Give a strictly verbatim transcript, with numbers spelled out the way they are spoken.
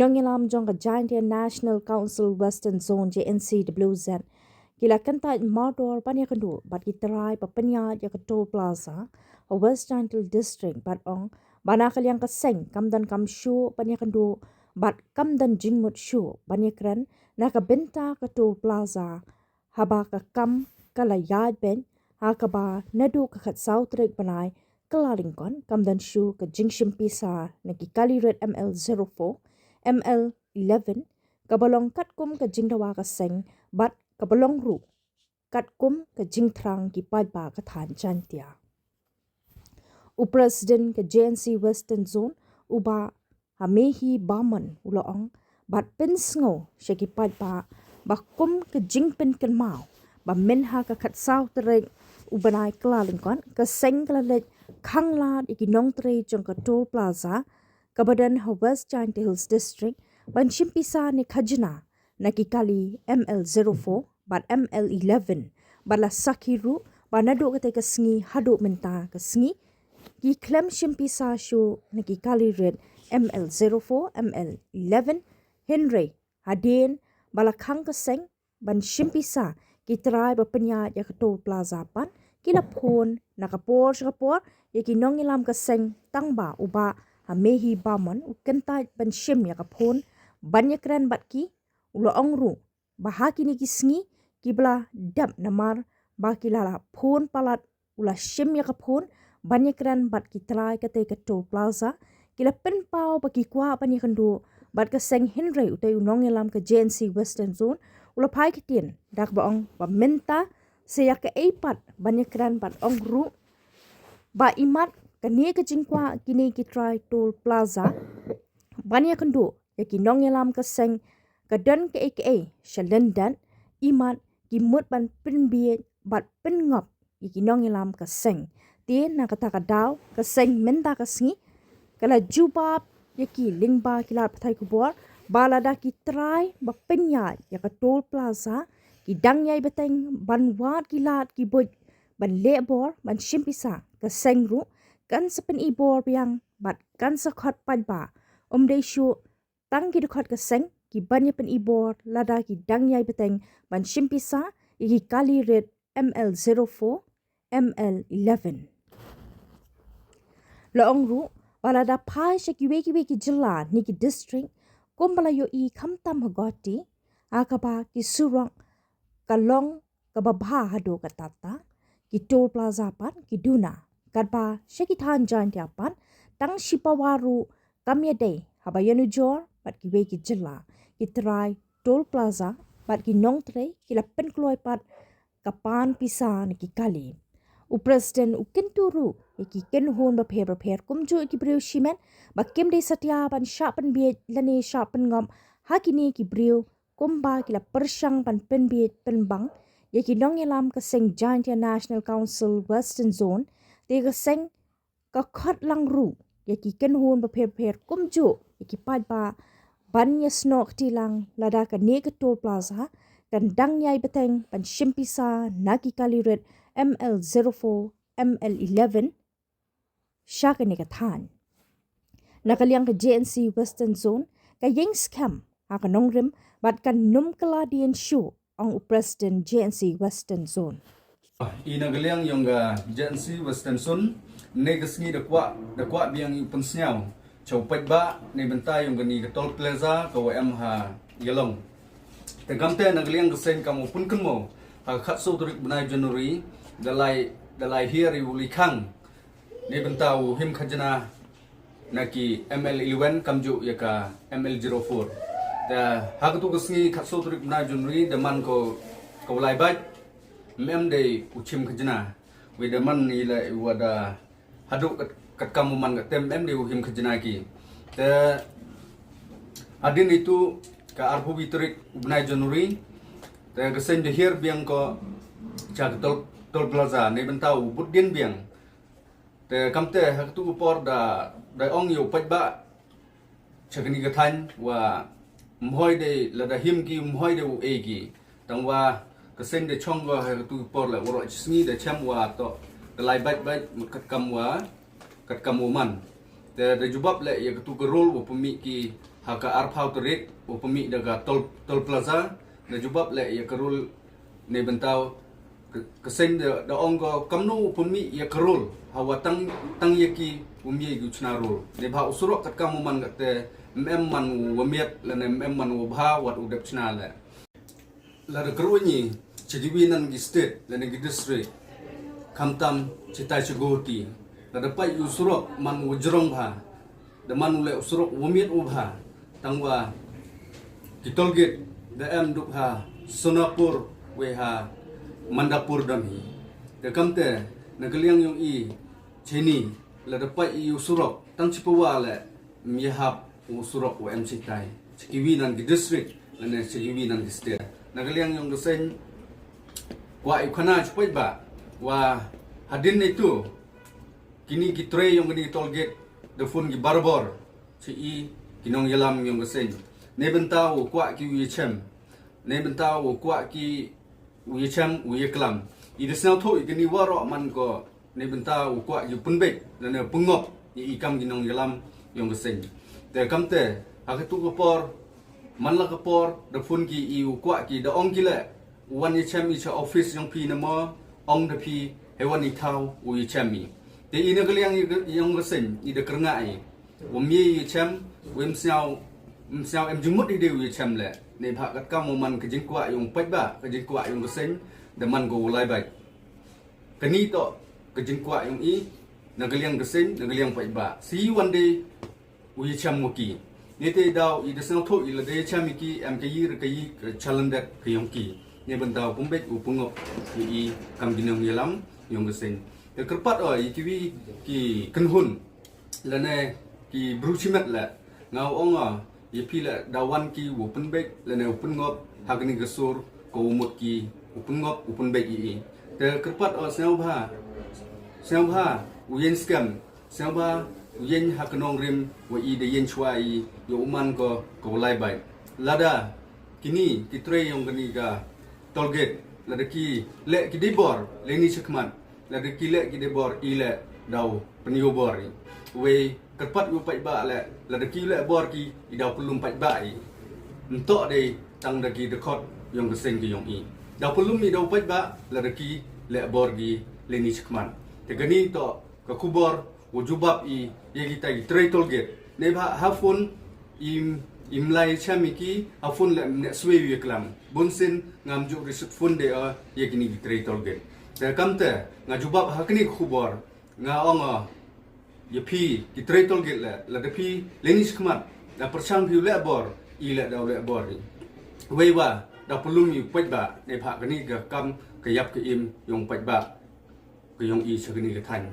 Nongïalam jong ka Jaintia National Council Western Zone, J N C W Z, ki la kyntait mardor ban ïakynduh bad ki trai ba pynïaid ïa ka Toll Plaza ha West Jaintia District bad ong ba na ka liang ka seng kam don kam shuh ban ïakynduh bad kam don jingmut shuh ban ïakren na ka bynta ka Toll Plaza haba ka kam ka la ïaid beit ha kaba naduh ka khatsaw tarik bnai Kyllalyngkot kam don shuh ka jingshim pisa na ki kali rit M L zero four, M L eleven, kaba long katkum ka jingdawa ka seng bad kaba long ruh katkum ka jingthrang ki paidbah ka thaiñ Jaintia. U President ka J N C Western Zone, u Bah Hamehi Bamon, u la ong bad pynsngew sha ki paidbah ba kum ka jingpynkynmaw ba mynha ka khatsaw tarik u bnai Kyllalyngkot ka seng ka la leit khang lad ïa ki nongtrei jong ka Toll Plaza kaba don ha West Jaintia Hills District ban shim pisa ne khajna na ki kali M L zero four bad M L eleven bad la sakhi ruh ba naduh katei ka sngi haduh mynta ka sngi ki khlem shim pisa shuh na ki kali rit M L zero four, M L eleven, hynrei hadien ba la khang ka seng ban shim pisa, ki trai ba pynïaid ïa ka Toll Plaza pat ki la phone na ka por sha ka por ïa ki nongïalam ka seng, tangba u Bah Hamehi Bamon u kyntait ban shim ïa ka phone ban ïakren bad ki. U la ong ruh ba ha kine ki sngi kiba la dep namar ba ki la la phone palat, u la shim ïa ka phone ban ïakren bad ki trai katei ka Toll Plaza, ki la pynpaw ba ki kwah ban ïakynduh bad ka seng, hynrei utei u nongïalam ka J N C Western Zone u la phai ktien da kaba ong ba mynta sa ïa kaei pat ban ïakren bad ong ruh ba imat kane ka jingkwah kine ki trai Toll Plaza ban ïakynduh ïa ki nongïalam ka seng ka don kaei kaei sha lyndet, imat ki mut ban pynbiej bad pynngop ïa ki nongïalam ka seng. Te na kata ka daw ka seng mynta ka sngi ka la jubab ïa ki lyngba ki lad pathai khubor ba lada ki trai ba pynïaid ïa ka Toll Plaza ki dang ïai bteng ban wad ki lad ki buit ban leh bor ban shim pisa, ka seng ruh kan sa pyni bor biang bad kan sa khot paidbah, ym dei shuh tang ki dkhot ka seng ki ban ïa pyni bor lada ki dang ïai bteng ban shim pisa ïa ki kali rit M L zero four, M L eleven. La ong ruh ba lada phai sha kiwei kiwei ki jylla ne ki district kumba la ïohi khamtam ha Guwahati, ha kaba ki surok ka long kaba bha haduh katta katta, ki Toll Plaza pat ki duna. Katba sha ki thaiñ Jaintia pat tang shipawa ruh kam ïadei haba ïanujor bad kiwei ki jylla, ki trai Toll Plaza bad ki nongtrei ki la pynkloi pat ka pan pisa na ki kali. U President u kyntu ruh ïa ki kynhun bapher bapher kumjuh ïa ki briew shimet ba kim dei satia ban shah pynbiej lane shah pynngop ha kine ki briew kumba ki la pyrshang ban pynbiej pynbang ïa ki nongïalam ka seng Jaintia National Council Western Zone. Te ka seng ka khot lang ruh ïa ki kynhun bapher bapher kumjuh ïa ki paidbah ban ïasnoh kti lang lada kane ka Toll Plaza kan dang ïai bteng ban shim pisa na ki kali rit M L zero four, M L eleven sha kane ka thaiñ. Na ka liang ka J N C Western Zone ka ïeng skhem ha ka nongrim bad kan nym kylla dien shuh, ong u President J N C Western Zone. I na ka liang yong ka J N C Western Zone, ne ka sngi da kwah da kwah biang i pynsngew cha u paidbah ne bynta yong kani ka Toll Plaza ka wa em ha Ïalong. Te kamte na ka liang ka seng kam u pynkynmaw ha ka khatsaw tarik bnai January da lai da lai hiar i u likhang ne bynta u him khajna na ki M L eleven kamjuh ïa ka M L zero four. Da ha katu ka sngi khatsaw tarik bnai January da man ko ka u lai bad mem dei u chim khajna. Wi da man i la i wa da haduh kat, kat kam u man ka tem em dei u him khajna ki. Te hadien itu ka arphew wi tarik u bnai January te ka seng da hiar biang ko cha ka Toll, Toll Plaza ne bynta u bud dien biang. Te kamte ha katu ka por da da ong ïa u paidbah cha kani ka thaiñ wa mhoi dei lada him ki mhoi dei u ei ki. Tang wa ka seng da chong wa ha katu ka por la waroh chi sngi da chem wa to da lai bad bad kat kam wa kat kam wa man. Te da jubab le ïa katu ka rol wa pynmih ki ha ka arphew tarik u pynmih da ka Toll, Toll Plaza, da jubab leh ïa ka rule ne bynta ka, ka seng da, da ong ka kamno u pynmih ïa ka rule ha wa tang, tang ïa ki u mih ïa ki u chna rule. Ne bha u surok kat kam u man kat te, em man u wa miat lane em man u wa bha wat u dep chna leh. Lada kyrwoh ngi cha kiwi nan ki state lane ki district, khamtam chitai cha Guwahati, lada pait u surok man u jrong bha, da man u leh u surok u miat u bha, tang wa ki toll gate da em duk ha Sonapur wei ha Mandapur dam hi. Te kamte na ka liang yong i chini, lada pait i u surok tang chi pawa leh, ym ïahap u surok u em chitai cha kiwi nan ki district lane cha kiwi nan ki state. Na ka liang yong ka seng, kwah i khana chi paidbah wa hadien neitu kini ki trei yong kini ki toll gate da phone ki barabor cha i ki nongïalam yong ka seng, ne bynta u kwah ki u ïachem, ne bynta u kwah ki u ïachem u ïaklam. I da sngewthuh i kini waroh man ko ne bynta u kwah ki u pynbeit lane u pynngop ïa i kam ki nongïalam yong ka seng. Te kamte ha katu ka por, man la ka por da phone ki i u kwah ki, da ong ki leh u wan ïachem i cha office yong phi ne mo, ong da phi hei wan i thaw u ïachem i. Te i na ka liang yong ka seng i da kyrngah i, wa mih ïachem, wa ym sngewbha, ym sngewbha em jingmut i de u ïachem leh. Ne bha kat kam u man ka jingkwah yong paidbah, ka jingkwah yong ka seng da man ko u lai bait. Kani toh ka jingkwah yong i na ka liang ka seng, na ka liang paidbah. Si one day u ïachem wa ki. Ne te daw i da sngewthuh i lada ïachem i ki em ka i re ka i ka challenge ka yong ki. Ne bynta u pynbeit u pynngop ïa i kam ki nongïalam yong ka seng. Te kyrpad o ïa kiwi ki kynhun lane ki bru chimet leh, nga ong o ïa phi leh da wan ki u pynbeit lane u pynngop ha kani ka sur, ko u mut ki u pynngop u pynbeit ïa i. Te kyrpad o sngewbha, sngewbha u ïeng skhem, sngewbha u ïeng ha ka nongrim wa i da ïeng chwa i ïa u man ko ko lai bait. Lada kini ki trei yong kani ka toll gate, lada ki leh ki dei bor leni chakhmat, lada ki leh ki dei bor i leh daw pynïoh bor i. Wei kyrpad u paidbah leh, lada ki leh bor ki i daw pynlum paidbah i. Ntoh dei tang da ki dkhot yong ka seng ka yong i. Daw pynlum i daw paidbah lada ki leh bor ki leni chakhmat. Te kani toh ka khubor u jubab i ïa kita ki trei toll gate. Ne bha ha phone im, im lai chem i ki, ha phone leh ne swei ïa klam. Bun sien ngam ju receive phone de o ïa kini ki trei toll gate. Te kamte nga jubab ha kini ki khubor, nga ong o ïa phi ki trei toll gate leh, lada phi leni chakhmat da pyrshang phi u leh bor, i leh daw leh bor i. Wei wa da pynlum i paidbah, ne bha kani ka kam ka ïap ka im yong paidbah ka yong i cha kani ka thaiñ.